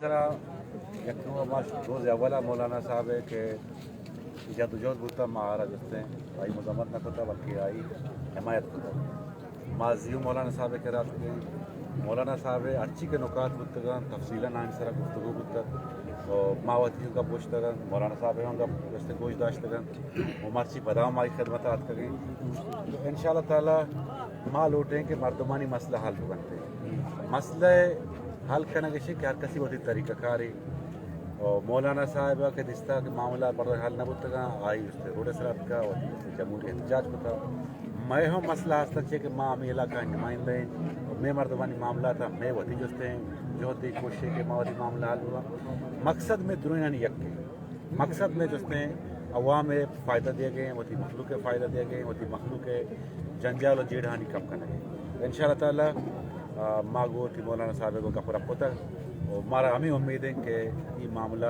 سرا یکے ما روز اولا مولانا صاحب ءِ کہ جد و جہد بوتا، ما آرا جستیں، آئی مذمت نہ کتا، بلکہ آئی حمایت کتا۔ ما زیو مولانا صاحب ءِ کرا اتکیں، مولانا صاحب ءِ ہرچی کہ نکات بوتگاں، تفصیلاً آئی سرا گفتگو بوتگ، و ما وتی گپ گوشتگاں، مولانا صاحب ءِ ہم گپ گوشت، گوش داشتگاں۔ و مرچی پدا ہم آئی خدمت ءَ اتکگیں۔ تو انشاءاللہ تعالیٰ ما لوٹیں کہ مردمانی مسئلہ حل بکنت۔ مسئلہ حل کنگ اش کہ ہر کسی وتی طریقہ کارے۔ و مولانا صاحب ءَ کہ دیستا کہ معاملہ پر حل نہ بوتگاں، آئی است روڈ سر اتکا، وتی است جمہوری احتجاج کتا۔ مئے ہم مسئلہ ہستا چے کہ ما ہمے علاقہ نمائندہ ہیں، و مئے مردمانی معاملات ہم مئے وتی جستیں، جہدی کوشش کہ ما وتی معاملہ حل بکن۔ مقصد مئے درونانی یک ہے۔ مقصد مئے جستیں عوام ءِ فائدہ دیگ ءَ، وتی مخلوق ءِ فائدہ دیگ ءَ، وتی مخلوق ءِ جنجال و جیڑہانی کم کنگ ءَ۔ انشاءاللہ تعالیٰ، آ، ما گوں وتی مولانا صاحب ءَ گوں گپ رپ کتگ و مارا ہمے امید انت کہ اے معاملہ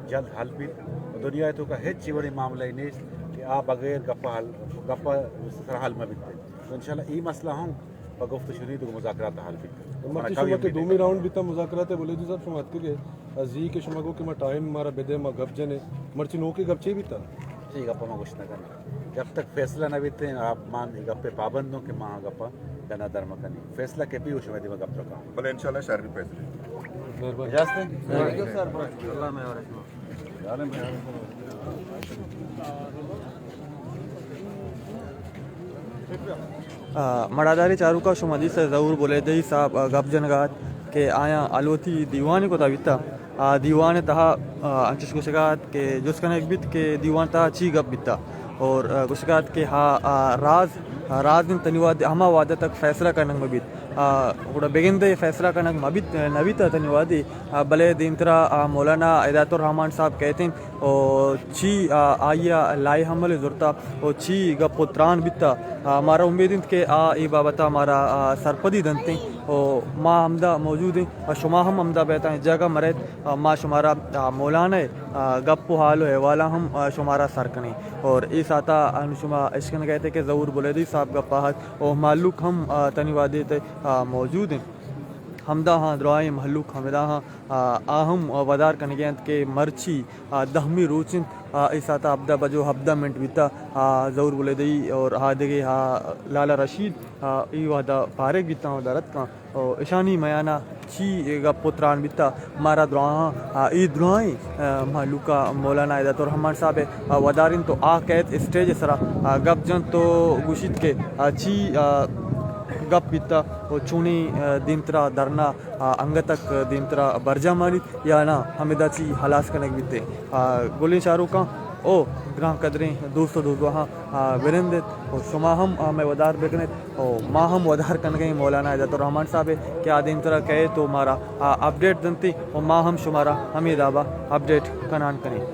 جلد حل بیت و دنیا ءِ توکا ہچ وڑیں معاملہ نیست کہ آ بغیر گپ حل، گپ سر حل مہ بیت۔ تو انشاءاللہ اے مسئلہ ہم پہ گفت و شنید و مذاکرات حل بیت۔ مرچی شما کہ دومی راؤنڈ بیتا مذاکرات ءَ، بلیدی صاحب، شما اتکگے، زی کہ شما گو کہ ما ٹائم مارا بدے، ما گپ جنے، مرچی نوکے گپ چے بیتا؟ اے گپ ما گوشت نہ کنیں۔ جب تک فیصلہ نہ بیتے، آپ مان اے گپ پہ پابند ہوں کہ ما گپ ڈنا در مکنی۔ فیصلہ کہ بی، شما دیما گپ رکھاں۔ بلے انشاءاللہ شر بی فیصلہ۔ مہربانی۔ اجازت ہے؟ اللہ میں اور آ، مڑاداریں چاروکاں، شما دیست ظہور بلیدئی صاحب، آ، گپ جنگا ات کہ آیاں الوتی دیوانے کتا بیتا۔ آ، دیوان تہا، آ، انچش گوشگا ات کہ جست کنگ بیت کہ دیوان تہا چی گپ بیتا۔ اور، آ، گوشگا ات کہ ہا، آ، راز، آ، راز انت تنی وہد، ہما وہد تک فیصلہ کنگ مہ بیت۔ آ، گڑا بگندے فیصلہ کنگ مہ بیت، نہ بیتا تنی وہدی، آ، بلے دیمترا، آ، مولانا ہدایت الرحمن صاحب کئیت انت و چی، آ، آئی ءَ لائحہ عمل زرتا و چی گپ و تران بیتا، آ، مارا امید انت کہ آ اے بابت ءَ مارا، آ، سرپدی دنت انت و ما ہمدا موجود ایں و شما ہم ہمدا بئیت، اے جاگہ مہ رئیت، آ، ما شمارا، آ، مولانا ءِ، آ، گپ و حال و احوالاں ہم، آ، شمارا سر کنیں۔ اور اے ساعتا انو شما اشکنگا ات کہ ظہور بلیدئی صاحب گپا ات و مہلوک ہم، آ، تنی وہدے تہ، آ، موجود انت۔ ہمدا ہاں درائیں مہلوک ہمدا ہاں، آ، آ ہم ودار کنگے انت کہ مرچی، آ، دہمی روچ انت، آ، اے ساعتا ہبدہ بجو ہبدہ منٹ بیتا، آ، ظہور بلیدئی اور آ دگہ، آ، لالا رشید، آ، اے وہدا پارگ بیتاں و در اتکاں۔ و اشانی میانا چی گپ و تران بیتا، مارا دراہاں، آ، اے درائیں، آ، مہلوکا مولانا ہدایت الرحمن صاحب ءَ، آ، ودارینت و آ کئیت اسٹیج سرا، آ، گپ جنت و گوشیت کہ، آ، چی، آ، گپ بیتا و چونیں، آ، دیمترا دھرنا، آ، انگتک دیمترا برجاہ مانیت یا نا ہمدا چی ہلاس کنگ بیتے۔ آ، گلیں چاروکاں او گران قدریں دوست و دوزواہاں، آ، بنندت و شما ہم، آ، مئے ودار بکنت و ما ہم ودار کنگیں مولانا ہدایت الرحمن صاحب ءَ کہ آ دیمترا کئیت و مارا، آ، اپڈیٹ دنتی و ما ہم شمارا ہمے دابا اپڈیٹ کنان کنیں۔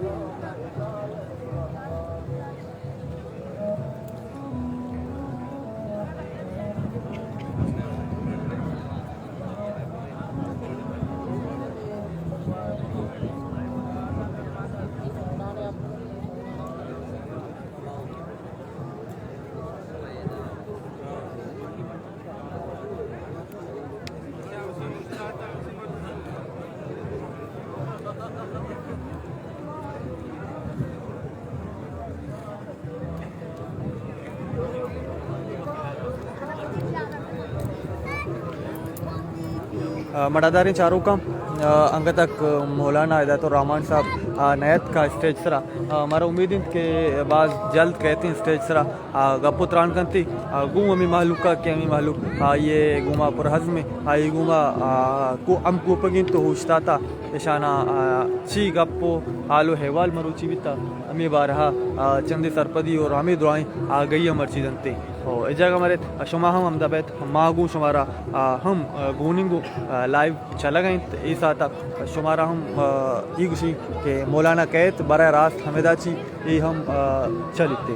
آ، مڑاداریں چاروکاں، آ، انگتک مولانا ہدایت الرحمن صاحب، آ، نیتکا اسٹیج سرا۔ آ، مارا امید انت کہ باز جلد کئیت اسٹیج سرا، آ، گپ و تران کنتی، آ، گوں ہمے مہلوکا کہ ہمے مہلوک آئی گوما پرعزم، آئی گوما، آ، کو-، ہم کوپگ انت و اوشتاتا اشانا، آ، چی گپ و حال و احوال مروچی بیتا، ہمے بارہا، آ، چندے سرپدی اور ہمے درائیں آگہی مرچی دنتے۔ و اے جاگہ مریت، شما ہم ہمدا بیت، ما گوں شمارا، آ، ہم، آ، گوننگو، آ، لائیو چلگ انت۔ اے ساعتا شمارا ہم، آ، اے گوشی کہ مولانا کئیت براہ راست ہمدا چی اے ہم، آ، چلیتے۔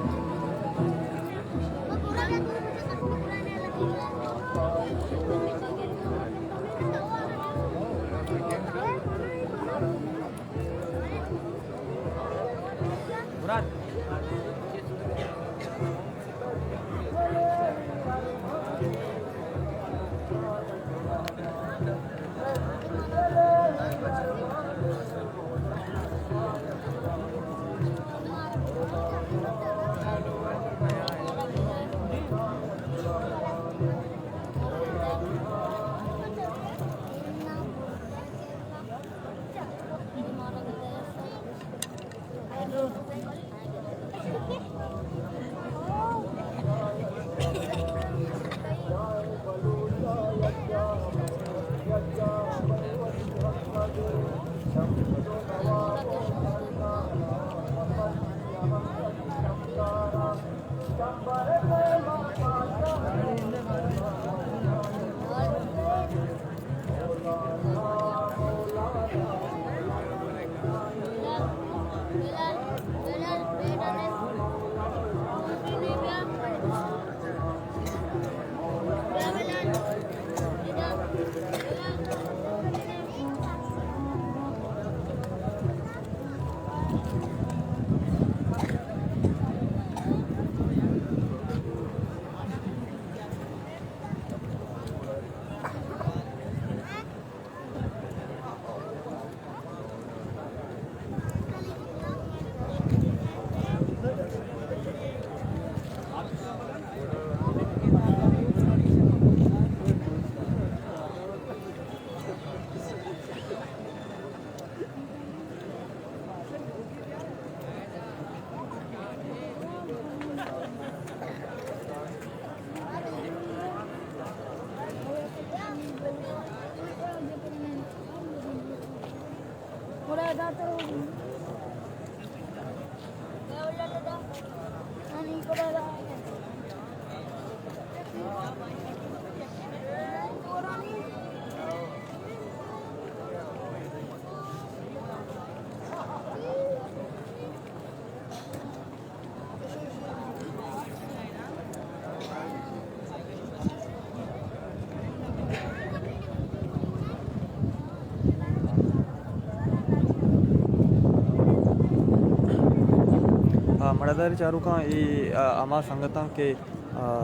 آ، مڑاداریں چاروکاں، اے، آ، ہما سنگتاں کہ، آ،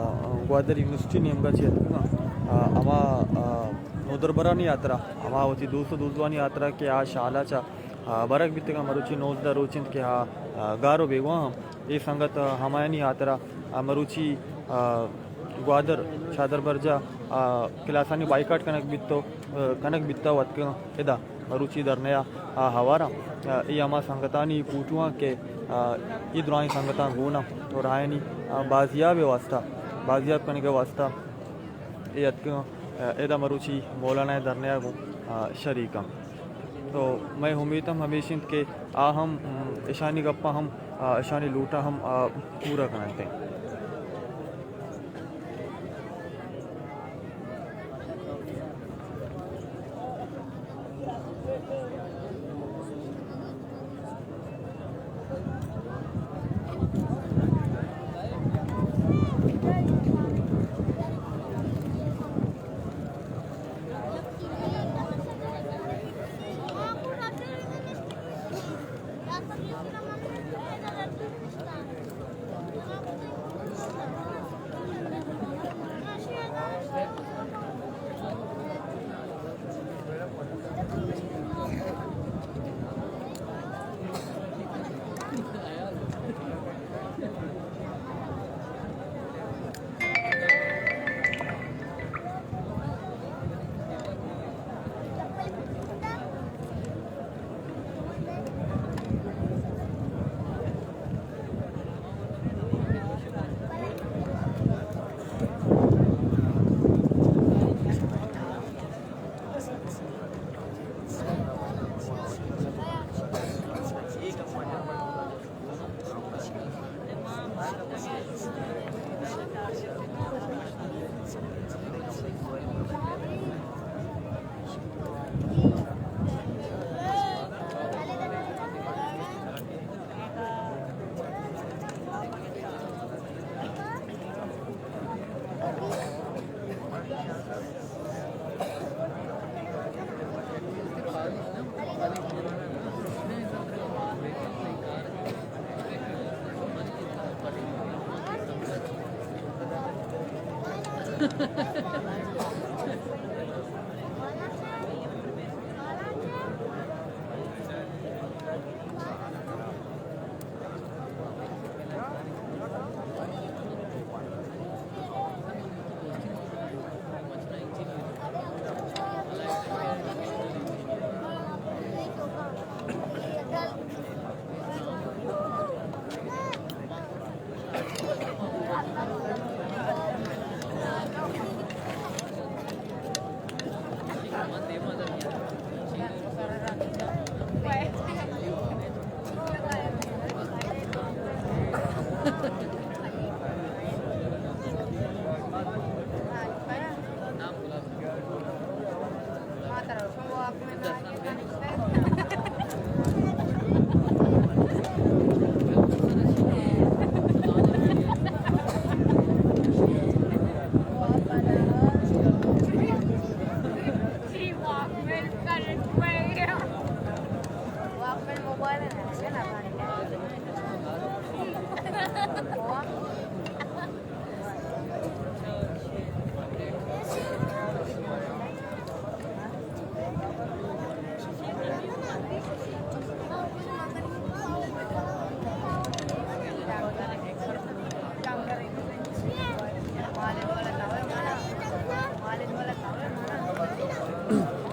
گوادر یونیورسٹی نیمگا چہ اتکگاں، آ، ہما، آ، نودربرانی ہاترا، ہما وتی دوست و دوزوانی ہاترا کہ آ شالا چہ، آ، برگ بیتگاں، مروچی نوزدہ روچ انت کہ آ، آ، گار و بیگواہ ہم۔ اے سنگت، آ، ہمایانی ہاترا، آ، مروچی، آ، گوادر چادر برجا، آ، کلاسانی بائیکاٹ کنگ بیتو، آ، کنگ بیتا و اتکگاں ادا مروچی دھرنیا، آ، ہوارا۔ آ، اے ہما سنگتانی پوٹواں کہ، آ، اے درائیں سنگتاں گونا و راہانی، آ، بازیاب واسطہ، بازیاب کنگ واسطہ اے اتکگاں، آ، ادا مروچی مولانا دھرنیا گوں، آ، شریکاں۔ تو مئے امیت ہم ہمیش انت کہ آ ہم، م، اشانی گپاں ہم، آ، اشانی لوٹاں ہم، آ، پورا کننت۔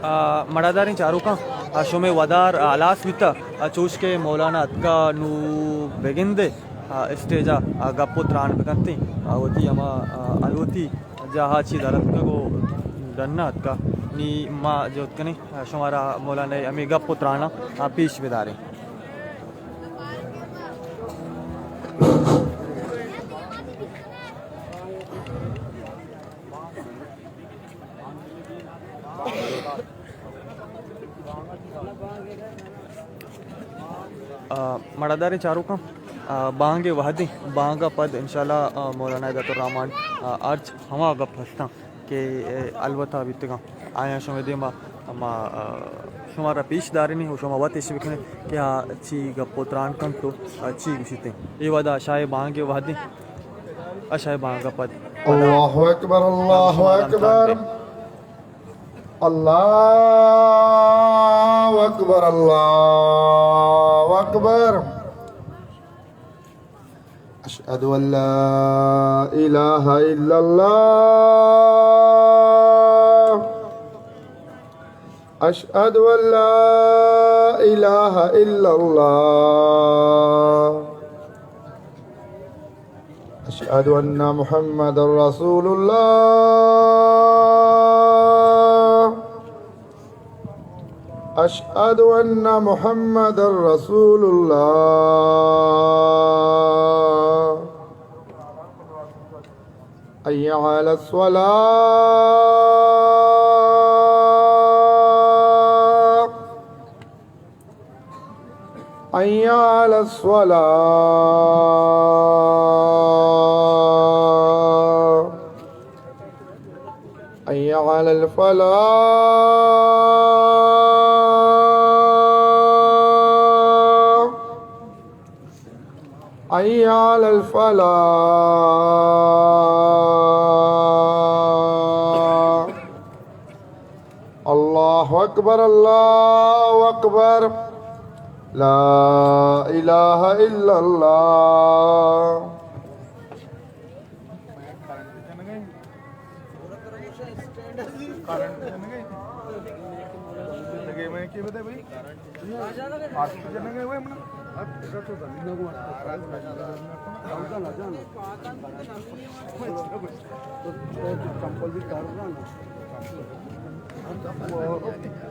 آ، مڑاداریں چاروکاں، آ، شمے ودار، آ، ہلاس بیتا، آ، چوش کہ مولانا اتکا نو بگندے، آ، اسٹیجا، آ، گپ و تران بکنتیں، آ، وتی ہما، آ، الوتی جاہا چی در اتکگ و ڈنا اتکا۔ نی ما جہد کنیں، شمارا مولانا ہمے گپ و تراناں پیش بداریں۔ آ، مڑاداریں چاروکاں، آ، بانگ ءِ وہدیں، بانگ ءَ پد انشاءاللہ، آ، مولانا ہدایت الرحمن، آ، ہرچ ہما گپ ہستاں کہ، اے، الوت ءَ بیتگاں، آیاں شمئے دیما ما، آ، شمارا پیش دارینیں و شما وت اش بکنیں کہ آ چی گپ و تران کنت و، آ، چی گوشیت۔ اے وہدا شاہ بانگ ءِ وہدیں، آ شاہ بانگ ءَ پد۔ اللہ اکبر، اللہ اکبر۔ اللہ اکبر، اللہ اکبر۔ اشہد ان لا الہ الا اللہ۔ اشہد ان لا الہ الا اللہ۔ اشہد ان محمد رسول اللہ۔ اشہد ان محمد رسول اللہ۔ حی علی الصلاۃ۔ حی علی الصلاۃ۔ حی علی الفلاح۔ حی علی الفلاح۔ اللہ اکبر، اللہ اکبر، لا الہ الا اللہ۔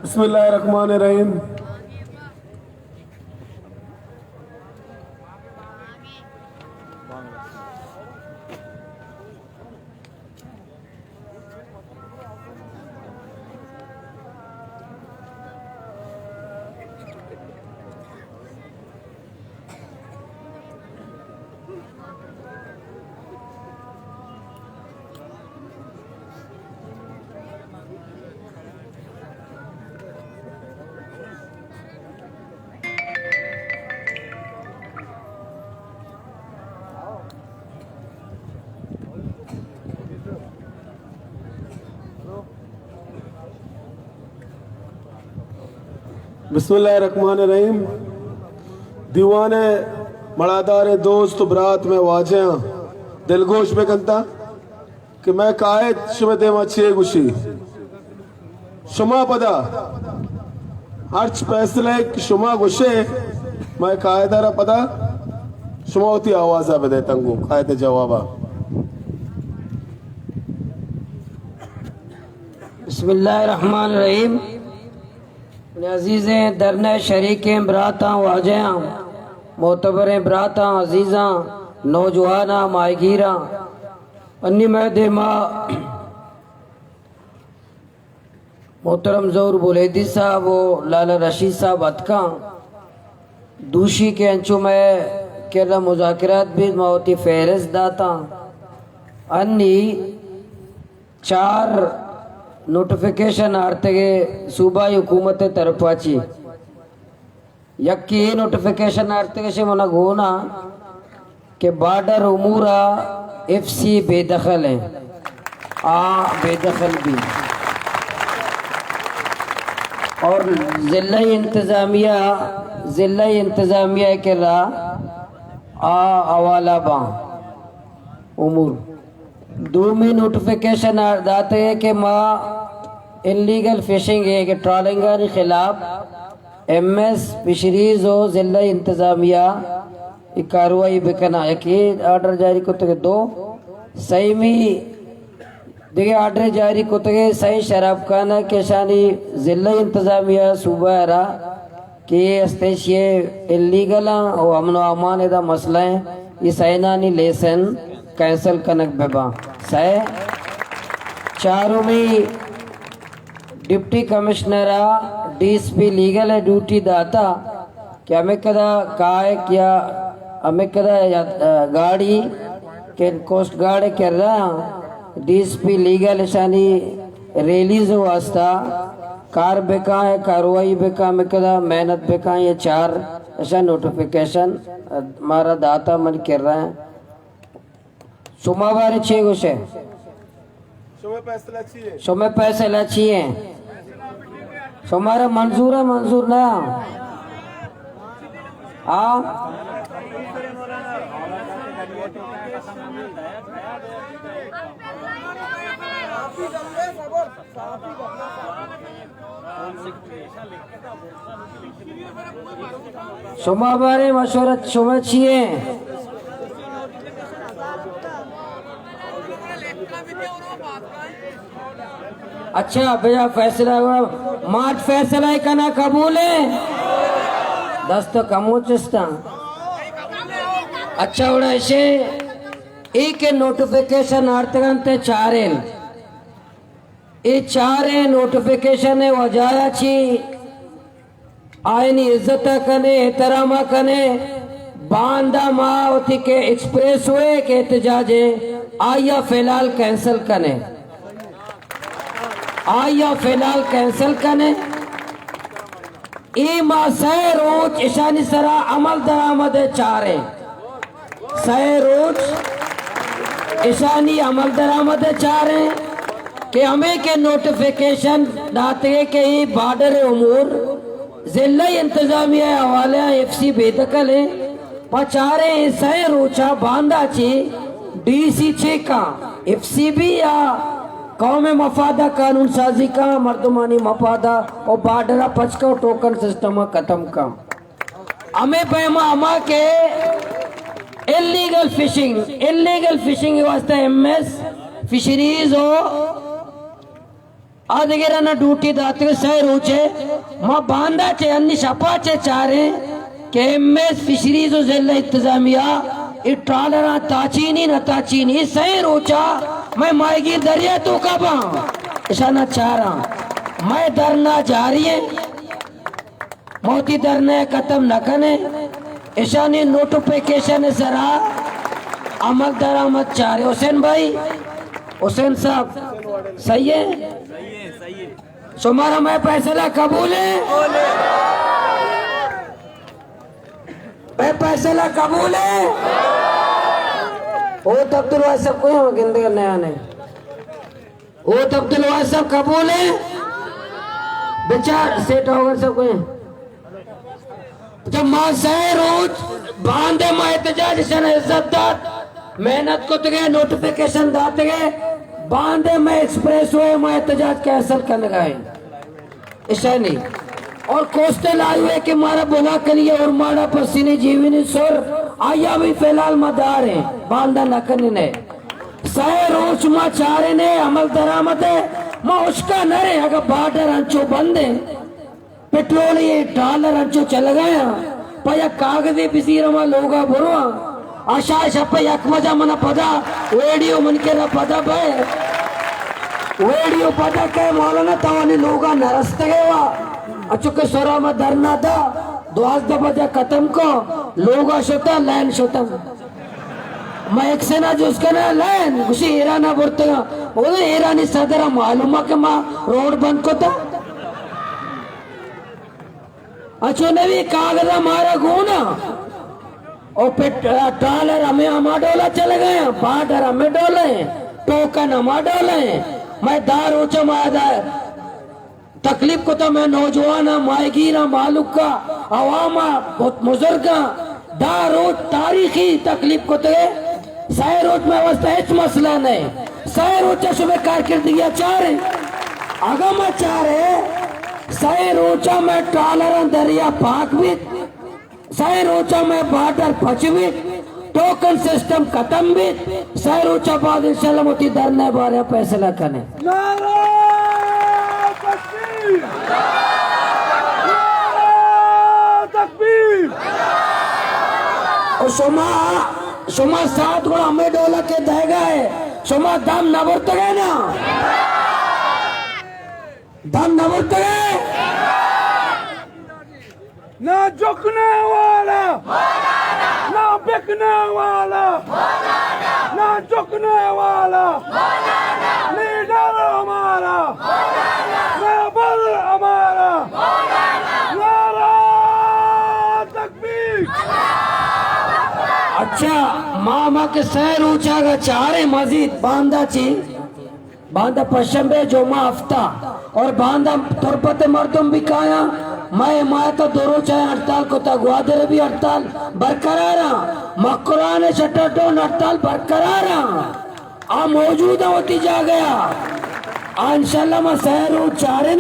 بسم اللہ الرحمن الرحیم۔ بسم اللہ الرحمن الرحیم۔ دیوان ءِ مڑاداریں دوست و برات، مئے واجہاں، دلگوش بکنتا کہ مئے قائد شمئے دیما چے گوشی۔ شما پدا ہرچ فیصلہ کہ شما گوشے، مئے قائد ءَ را پدا شما وتی آواز ءَ بدے تنگو قائد ءِ جواب ءَ۔ بسم اللہ الرحمن الرحیم۔ منی عزیزیں دھرنا ءِ شریکیں براتاں، واجہاں، معتبریں براتاں، عزیزاں، نوجواناں، ماہیگیراں، انی مئے دیما محترم ظہور بلیدی صاحب و لالا رشید صاحب اتکاں۔ دوشی کہ انچو مئے کرا مذاکرات بیت، ما وتی فہرست داتاں۔ انی چار نوٹیفکیشن آرتگے صوبائی حکومت ءِ طرفا چی۔ یکے اے نوٹیفکیشن آرتگ، اش منا گونا کہ بارڈر امور ءَ ایف سی بے دخل ہیں، آ بے دخل بی۔ اور ضلعی انتظامیہ، ضلعی انتظامیہ کرا آ حوالہ باں امور۔ دومی نوٹیفکیشن داتے کہ ما انلیگل فشنگ ءِ کہ ٹرالنگانی خلاف ایم ایس فشریز و ضلعی انتظامیہ ءَ کاروائی بکناں، یکے آرڈر جاری کتگ، دو سیمی دگہ آرڈر جاری کتگے سئیں شراب خانہ کہ اشانی ضلعی انتظامیہ صوبہ ء را کہ اے استیں شے انلیگل آں و امن و امان ادا مسئلہ ایں، اے سئینانی لائسنس کینسل کنگ بہ باں۔ سئے چارمی ڈپٹی کمشنر ء ڈی ایس پی لیگل ء ڈیوٹی داتا کہ ہمے کدا کائک یا ہمے کدا یا، ا، گاڑی کہ کوسٹ گارڈ ء کرا ڈی ایس پی لیگل اشانی ریلیز واسطہ کار بکاں یا کاروائی بکاں، ہمے کدا محنت بکاں، یا چار اشان نوٹیفیکیشن مارا داتا من کرا۔ شما بارے چے گوشے؟ شمئے فیصلہ چی ایں؟ شمئے فیصلہ چی ایں؟ شمارا منظور ایں، منظور نہ؟ آ؟ شما بارے مشورہ شما چی ایں؟ اچھا، بیا فیصلہ ہوا۔ مات فیصلہ کنا قبول ایں؟ دست کمو چستاں۔ اچھا، وڑا اشے، اے کہ نوٹیفیکیشن آرتگن تے چاریں۔ اے چاریں نوٹیفیکیشن ء وجہ ء چی آئینی عزت ء کنے، احترام ء کنے، باندا ما وتی کہ ایکسپریس وے کہ احتجاج ایں، آئی ء فی الحال کینسل کنے، آئی ء فی الحال کینسل کنے۔ اے ما سئے روچ اشانی سرا عمل درآمد ء چاریں۔ سئے روچ اشانی عمل درآمد ء چاریں کہ ہمے کہ نوٹیفیکیشن داتگے کہ اے بارڈر امور ضلعی انتظامیہ ء حوالہ ء ایف سی بے دخل ایں۔ پہ چاریں اے سئے روچا باندا چی ڈی سی چیکاں ایف سی بی یا قوم مفادہ قانون سازی کا مردمانی مفادہ و بارڈرا پچ کا و ٹوکن سسٹم ختم کا۔ ہمے پیما ہما کہ انلیگل فشنگ، انلیگل فشنگ واسطہ ایم ایس فشریز و آ دگرانا ڈیوٹی داتگ سئے روچے، ما باندا چہ انی شپا چہ چاریں کہ ایم ایس فشریز و ضلع انتظامیہ اے ٹرالراں تاچینی نہ تاچینی۔ اے سئے روچا مئے ماہیگیر دریا توکا باں، اشانا چاراں۔ مئے دھرنا جاری ایں۔ ما وتی دھرنا ء ختم نہ کنیں، اشانی نوٹیفیکیشن ء سرا عمل درآمد چارے۔ حسین بھائی، حسین صاحب، صحیح ہے؟ شمارا مئے فیصلہ قبول ہے؟ مئے فیصلہ قبول ہے؟ او تبدیل واسطہ کوئی ہم گندے نیا نہیں۔ او تبدیل واسطہ قبول ہے؟ بچار سیٹ ہوگا سب کوئی۔ جب ما سئے روچ باندے ما احتجاج شن عزت دات، محنت کتگے، نوٹیفیکیشن داتگے، باندے ما ایکسپریس وے ما احتجاج کینسل کنگا ایں۔ اشانی اور کوسٹل ہائی وے کہ مارا بلا کنی ہے اور مارا پسینے جیونی سر، آیا بھی فی الحال ما دار ہیں، باندا نہ کنی نے۔ سئے روچ ما چارے نے عمل درآمد ہے، ما اشکا نہ رہے اگر بارڈر انچو بند ہے۔ پٹرول ء ڈالر انچو چلگ ء آں، پہ یک کاگدے بزیر ہما لوگ ء برواں۔ آ شاہ شپ ء یک بجا من ء پدا ویڈیو من کرا پدا بئے۔ ویڈیو پدا کئے مولانا توانی لوگ ء نہ رستگ ئے وا۔ اچو کہ سرا ما دھرنا دا، دوازدہ بجا ختم کو، لوگ ء شتا، لین شتا۔ ما ایکشن ء جست کناں لین، گوشی ایران ء برتگاں۔ بولے ایرانی صدر ء معلوم ء کہ ما روڈ بند کتا۔ اچو نوی کاغذ مارا گونا۔ او پٹ-، ڈالر ہمیں ہما ڈولا چلے گئے ہیں، بارڈر ہمیں ڈولے ہیں، ٹوکن ہما ڈولے ہیں۔ میں دار روچ ما دا تکلیف کتا، میں نوجوان ہاں، ماہیگیر ہاں، مالک کا عوام ہاں، بزرگ ہاں، دار روچ تاریخی تکلیف کتے۔ سئے روچ مئے واسطہ ہچ مسئلہ نہ ایں۔ سئے روچ ء شمئے کارکردگی ء چاریں۔ اگاں ما چاریں، سئے روچ ء مئے ٹرالراں دریا پاک بیت، سئے روچ ء مئے بارڈر پچ بیت، ٹوکن سسٹم ختم بیت، سئے روچ ءَ بعد انشاءاللہ وتی دھرنا ءِ بارہ ءَ فیصلہ کنیں۔ نعرہ تکبیر! نعرہ تکبیر! او شما، شما ساعت گڑا ہمے ڈول ءَ کہ دئیگ ءَ ئے، شما دم نہ برتگ ئے نا؟ دم نہ برتگ ئے؟ نہ جھکنے والا، نہ بکنے والا، نہ جھکنے والا، لیڈر ہمارا، رہبر ہمارا، نعرہ تکبیر۔ اچھا، ما، ما کہ سئے روچ ءَ گا چاریں مزید باندا چی؟ باندا پشنبے، جمعہ، ہفتہ اور باندا تربت مردم بھی کایاں۔ مئے حمایت ءَ دو روچ ءَ ہڑتال کتا، گوادر بھی ہڑتال برقرار آں، مکران شٹر ڈاؤن ہڑتال برقرار آں۔ آ موجود آں وتی جاگہ ءَ۔ آ انشاءاللہ ما سئے روچ چاریں۔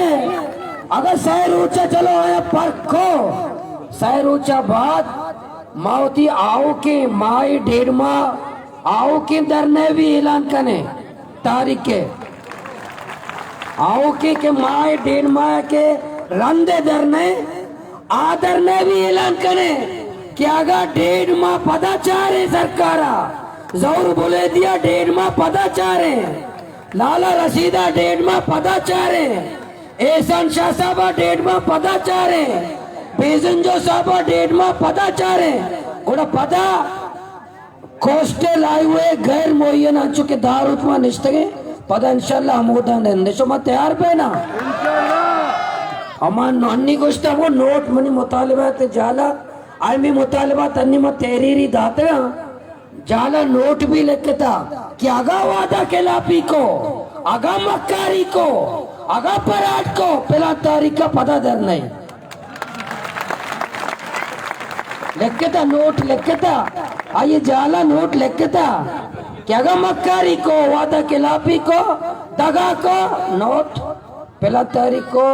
اگر سئے روچ ءَ چلو آیا پرک کو، سئے روچ ءَ بعد ما وتی آؤکیں ماہ ڈیڑھ ماہ آؤکیں دھرنے بھی اعلان کنیں۔ تاریخ ءَ آؤکیں کہ ماہ ڈیڑھ ماہ کہ رند ءَ دھرنے، آ دھرنے بھی اعلان کنیں کہ اگاں ڈیڑھ ماہ پدا چاریں سرکار ءَ، ظہور بلیدی ءَ ڈیڑھ ماہ پدا چاریں، لالا رشید ءَ ڈیڑھ ماہ پدا چاریں، احسان شاہ صاحب ءَ ڈیڑھ ماہ پدا چاریں، بیزنجو صاحب ءَ ڈیڑھ ماہ پدا چاریں، گڑا پدا کوسٹل ہائی وے غیر معین، انچو کہ دہ روچ ما نشتگیں، پدا انشاءاللہ ہمودا نندیں۔ شما تیار بئے نا؟ ہما نو-، انی گوشتا وہ نوٹ منی مطالبات جالا، آئی می مطالبات انی ما تحریری داتگاں، جالا نوٹ بھی لکھتا کہ اگاں وعدہ خلافی کو، اگاں مکاری کو، اگاں پراڈ کو، پلان تاریخ ءَ پدا دھرنے۔ لکھتا، نوٹ لکھتا، آئی جالا نوٹ لکھتا کہ اگاں مکاری کو، وعدہ خلافی کو، دغا کو، نوٹ، فلاں تاریخ کو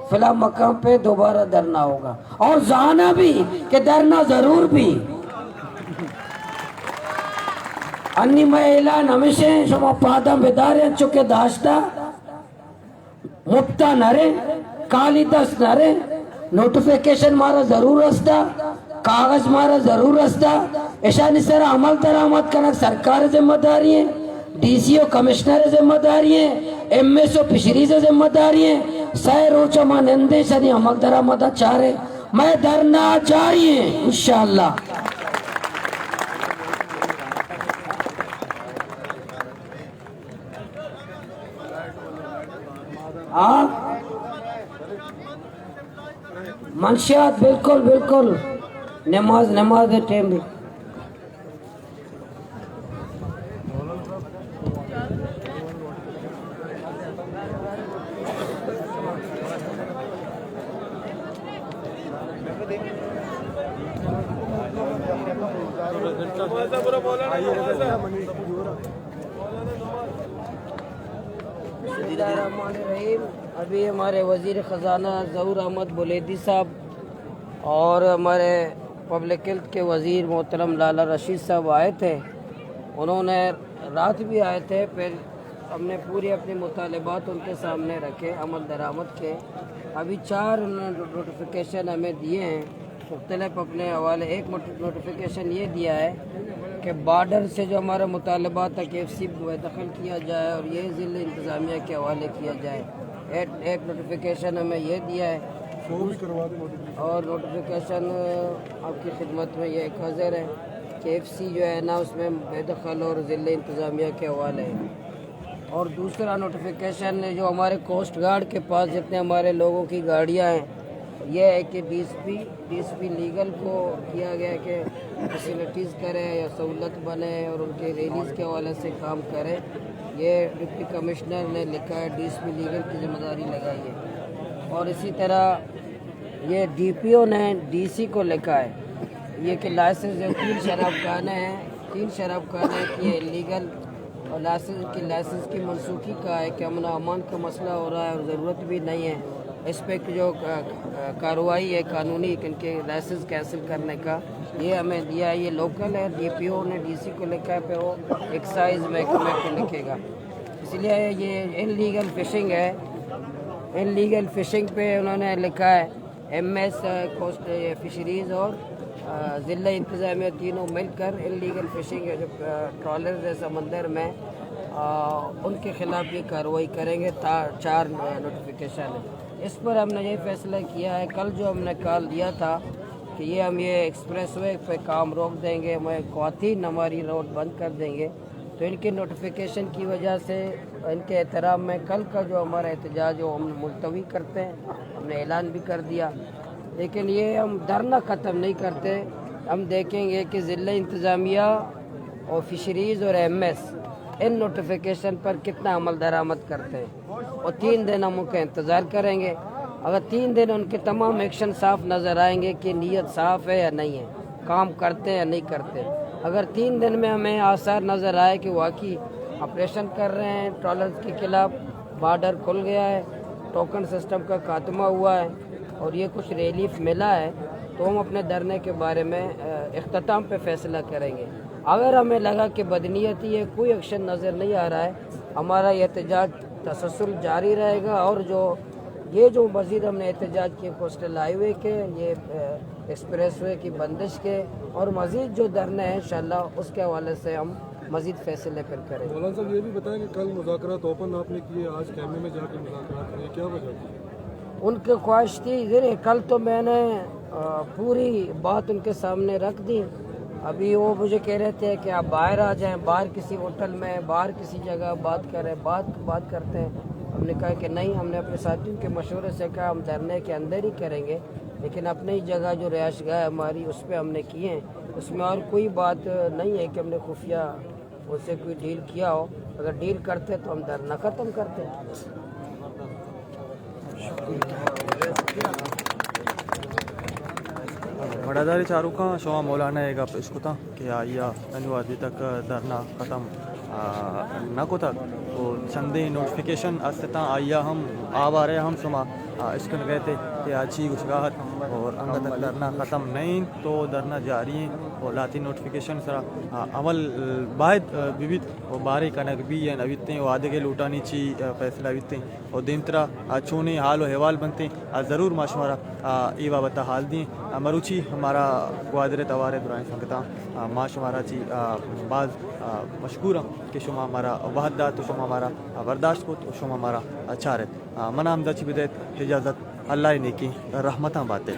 فلاں مقام پہ دوبارہ دھرنا ہوگا اور زانا بھی کہ دھرنا ضرور بھی۔ انی مئے اعلان ہمیشہ ہیں، شما پاداں بداریں، چکے داشتا مپتا نہ رہے، کالی دست نہ رہے، نوٹیفیکیشن مارا ضرور رستا، کاغذ مارا ضرور رستا، اشانی سر عمل درآمد کنگ سرکار ذمہ داری ہیں، ڈی سی و کمشنر ذمہ داری ہیں، ایم ایس و فشریز ذمہ داری ہیں۔ سئے روچ ما نندیں، اشانی عمل درآمد چارے، مئے دھرنا جاری ہیں انشاءاللہ۔ ہاں؟ منشیات، بالکل، بالکل۔ نماز، نماز ٹائم بھی۔ بسم اللہ الرحمن الرحیم۔ ابھی ہمارے وزیر خزانہ ظہور احمد بلیدی صاحب اور ہمارے پبلک ہیلتھ کے وزیر محترم لالا رشید صاحب آئے تھے، انہوں نے رات بھی آئے تھے، پھر ہم نے پوری اپنی مطالبات ان کے سامنے رکھے، عمل درآمد کے۔ ابھی چار انہوں نے نوٹیفیکیشن ہمیں دیے ہیں، مختلف اپنے حوالے۔ ایک موٹ-، نوٹیفیکیشن یہ دیا ہے کہ بارڈر سے جو ہمارا مطالبہ تھا کہ ایف سی بے دخل کیا جائے اور یہ ضلع انتظامیہ کے حوالے کیا جائے۔ ایک، ایک نوٹیفیکیشن ہمیں یہ دیا ہے۔ اور نوٹیفیکیشن آپ کی خدمت میں یہ ایک حاضر ہے کہ ایف سی جو ہے نا، اس میں بے دخل اور ضلع انتظامیہ کے حوالے ہے۔ اور دوسرا نوٹیفیکیشن جو ہمارے کوسٹ گارڈ کے پاس جتنے ہمارے لوگوں کی گاڑیاں ہیں، یہ ہے کہ D S P, D S P legal کو کیا گیا ہے کہ فیسلٹیز کرے یا سہولت بنے اور ان کے ریلیز کے حوالے سے کام کرے۔ یہ ڈپٹی کمشنر نے لکھا ہے، ڈی ایس پی لیگل کی ذمہ داری لگائی ہے۔ اور اسی طرح یہ ڈی پی او نے ڈی سی کو لکھا ہے، یہ کہ لائسنس جو تین شراب خانے ہیں، تین شراب خانے کی یہ لیگل اور لائسنس کی، لائسنس کی منسوخی کا ہے کہ امن و امان کا مسئلہ ہو رہا ہے اور ضرورت بھی نہیں ہے۔ اس پہ جو کارروائی ہے قانونی، ان کے لائسنس کینسل کرنے کا، یہ ہمیں دیا ہے۔ یہ لوکل ہے، ڈی پی او نے ڈی سی کو لکھا ہے، پہ وہ ایکسائز محکمے کو لکھے گا۔ اس لیے یہ ان لیگل فشنگ ہے، ان لیگل فشنگ پہ انہوں نے لکھا ہے۔ ایم ایس کوسٹ فشریز اور ضلع انتظامیہ تینوں مل کر ان لیگل فشنگ جو ٹرالرز ہیں سمندر میں، ان کے خلاف یہ کارروائی کریں گے۔ تا چار نوٹیفکیشن ہے، اس پر ہم نے یہ فیصلہ کیا ہے۔ کل جو ہم نے کال دیا تھا کہ یہ ہم یہ ایکسپریس وے پہ کام روک دیں گے، ہمیں خواتین ہماری روڈ بند کر دیں گے، تو ان کے نوٹیفکیشن کی وجہ سے، ان کے احترام میں کل کا جو ہمارا احتجاج ہے وہ ہم ملتوی کرتے ہیں، ہم نے اعلان بھی کر دیا۔ لیکن یہ ہم دھرنا ختم نہیں کرتے، ہم دیکھیں گے کہ ضلع انتظامیہ اور فشریز اور ایم ایس ان نوٹیفکیشن پر کتنا عمل درآمد کرتے ہیں، اور تین دن ہم ان کا انتظار کریں گے۔ اگر تین دن ان کے تمام ایکشن صاف نظر آئیں گے کہ نیت صاف ہے یا نہیں ہے، کام کرتے ہیں یا نہیں کرتے، اگر تین دن میں ہمیں آثار نظر آئے کہ واقعی آپریشن کر رہے ہیں ٹرالرز کے خلاف، بارڈر کھل گیا ہے، ٹوکن سسٹم کا خاتمہ ہوا ہے اور یہ کچھ ریلیف ملا ہے، تو ہم اپنے دھرنے کے بارے میں اختتام پہ فیصلہ کریں گے۔ اگر ہمیں لگا کہ بدنیتی ہے، کوئی ایکشن نظر نہیں آ رہا ہے، ہمارا یہ احتجاج تسلسل جاری رہے گا، اور جو یہ جو مزید ہم نے احتجاج کیے کوسٹل ہائی وے کے، یہ ایکسپریس وے کی بندش کے، اور مزید جو دھرنے ہیں انشاءاللہ اس کے حوالے سے ہم مزید فیصلے پر کریں گے۔ مولانا صاحب، یہ بھی بتائیں کہ کل مذاکرات اوپن آپ نے کیے، آج خیمے میں جا کے مذاکرات ہوئے، کیا وجہ تھی؟ ان کی خواہش تھی، ذرا کل تو میں نے پوری بات ان کے سامنے رکھ دی۔ ابھی وہ مجھے کہہ رہے تھے کہ آپ باہر آ جائیں، باہر کسی ہوٹل میں، باہر کسی جگہ بات کریں، بات بات کرتے ہیں۔ ہم نے کہا کہ نہیں، ہم نے اپنے ساتھیوں کے مشورے سے کہا ہم دھرنے کے اندر ہی کریں گے، لیکن اپنی جگہ جو رہائش گاہ ہے ہماری، اس پہ ہم نے کیے ہیں۔ اس میں اور کوئی بات نہیں ہے کہ ہم نے خفیہ ان سے کوئی ڈیل کیا ہو، اگر ڈیل کرتے تو ہم دھرنا ختم کرتے۔ وڑاداری چاروکاں، شما مولانا ءِ گپ اشکتاں کہ آئی ءَ انو وھدی تک دھرنا ختم نہ کتگ، و چندیں نوٹیفکیشن است اتاں، آئی ءَ ہم آوار ءَ ہم شما اشکنگ ءَ ات کہ آ چی گوشگا ات، اور انگت دھرنا ختم نہ انت، تو دھرنا جاری انت، و لہتیں نوٹیفکیشن سرا عمل باید ببیت و باریں کنگ بی یا نہ بیتیں، و آدگہ لوٹانی چی فیصلہ بیتیں۔ و دیمترا آ چونیں حال و احوال بنتیں، آ ضرور ما شمارا آ اے بابت ءَ حال دیں۔ آ مروچی مارا گوادر ءِ توار ءَ درائیں سنگتاں، آ ما شمارا چی آ باز آ مشکور آں کہ شما مارا وھد دات و شما مارا آ برداشت کت و شما مارا آ چارت۔ آ منا ہمدا چی بدئیت اجازت، اللہ ءِ نیکیں رحمتاں بات ئے۔